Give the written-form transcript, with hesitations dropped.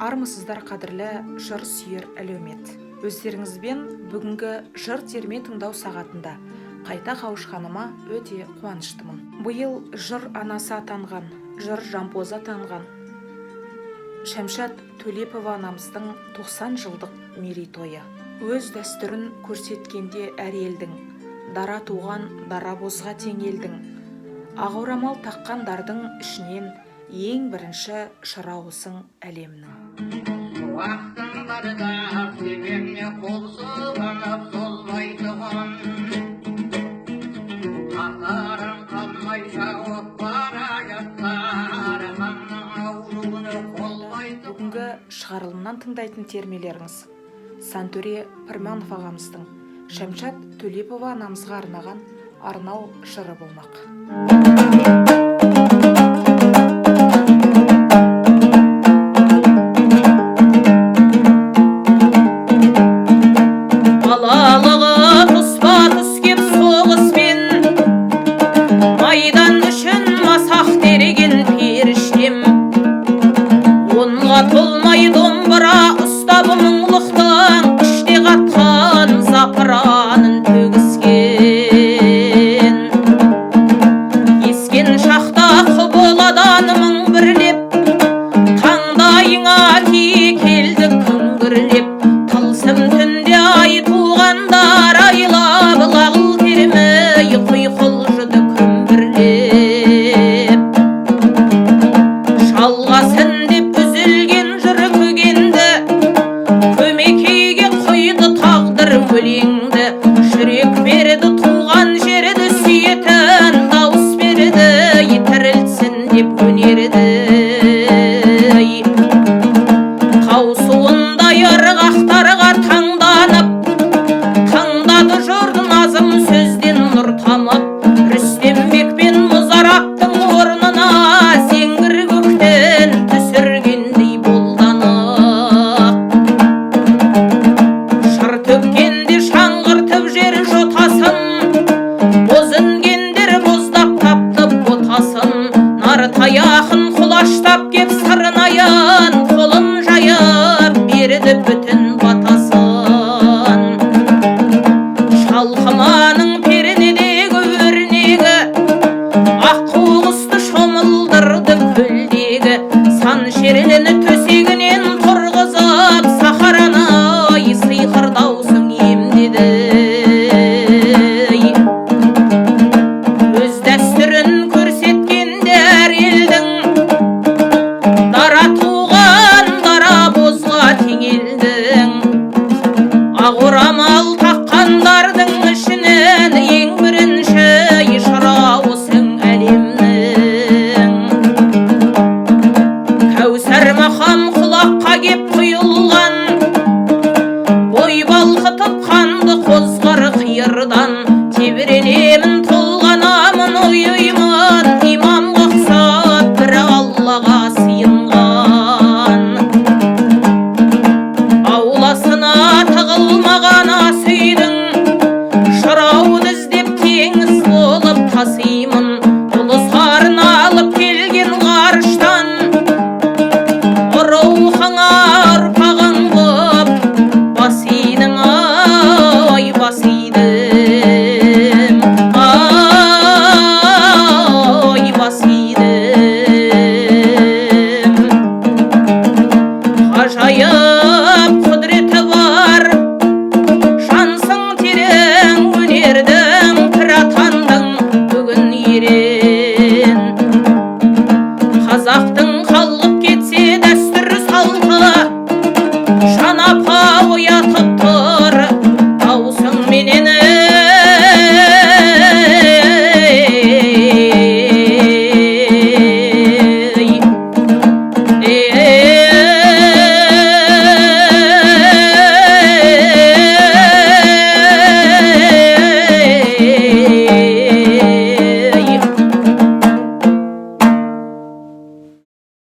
Армысыздар, қадірлі жыр сүйер әлеумет. Өздеріңізбен бүгінгі жыр терме тыңдау сағатында қайта қауышқаныма өте қуаныштымын. Биыл жыр анасы атанған, жыр жампозы атанған Шәмшат Төлепова анамыздың 90 жылдық мерейтойы. Өз дәстүрін көрсеткенде әр елдің, дара туған дара бозға теңелдің. Ақ орамал таққандардың ішінен ең бірінші шырауысың әлемнің. Уақытың барда себеңе қол сұғынып солмайтұғын, қатарың қалмай жауып бара жатқан арқаңның ауруын қолмайтұғын. Бүгінгі шығарылымнан тыңдайтын термелеріңіз Сантөре Пірманов ағамыздың Шәмшат Төлепова анамызға арнаған арнау жыры болмақ. Балалығы тұспа тұс кеп соғыспен, майдан үшін масақ терген періштем. Онға толмай домбыра ұстап мұңлықтың іште қатқан запыранын төгіскен. Ескен шақта құбыладан мың бірлеп, таңдайыңа тие келді күңгірлеп. Тылсым түнде ай туғандар айлап, лағыл термей құйқылжыды күмбірлеп. Шалғасын деп үзілген жыр көгенді, көмекейге құйды тағдыр өлеңді. Жүрек берді туған жерді сүйетін, дауыс берді тірілтсін деп өнерді. Тау суындай ырғақтарға таңданып, тыңдады жұрт назым сөзден нұр тамып. Рүстембек пен Мұзараптың орнына зеңгір көктен түсіргендей болданып. Шыр төккенде шаңғыртып жер жотасын, боз інгендер боздап тапты ботасын. Нартай ақын құлаштап кеп сырнайын, қолын жайып берді бүтін батасын. Шалқыманың пернедегі өрнегі, аққу құсты шомылдырды көлдегі. Сан шерліні төсегінен тұрғызып, сахараны сиқыр даусың емдеді. Өз дәстүрін көрсеткенде әр елдің, дара туған дара бозға теңелдің. Ақ орамал таққандардың ішінен ең бірінші шырауысың әлемнің. Кәусар мақам құлаққа кеп құйылған, бой балқытып қанды қозғар қиырдан. Тебіренемін, толғанамын, ойымын, имамға ұқсап бір Аллаға сыйынған. Ауласына тығылмаған ас үйдің, шырауды іздеп теңіз болып тасимын. Ұлы сарын алып келген ғарыштан, рухыңа ұрпағың боп бас идім, ай, бас идім, ай, бас идім. Ғажайып